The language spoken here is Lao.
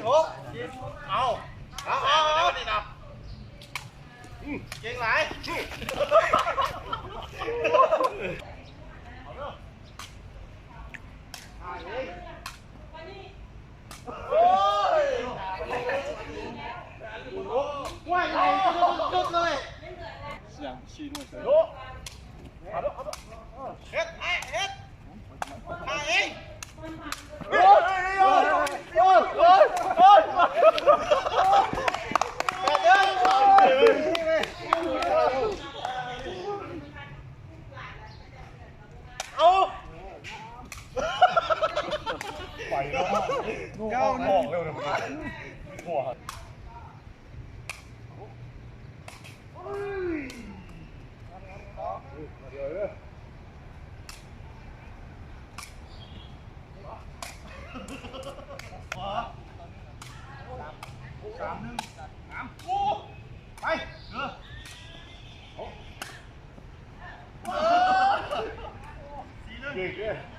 ໂອ້ ເອົາ ເອົາ ເອົາ ເອົາ ນີ້ນະ ອືມ ເກັ່ງຫຼາຍ ໂອ້ຍ ໂອ້ຍ ໄຫຼສຸດໆເລີຍ ເຮັດ ເຮັດ ໄປແລ້ວ ເກົ້າໜຶ່ງ ອອກເລັວເດ ຫົວ ສາມໜຶ່ງ ສາມ ໄປ ເອີ ເກັ່ງເດີ້.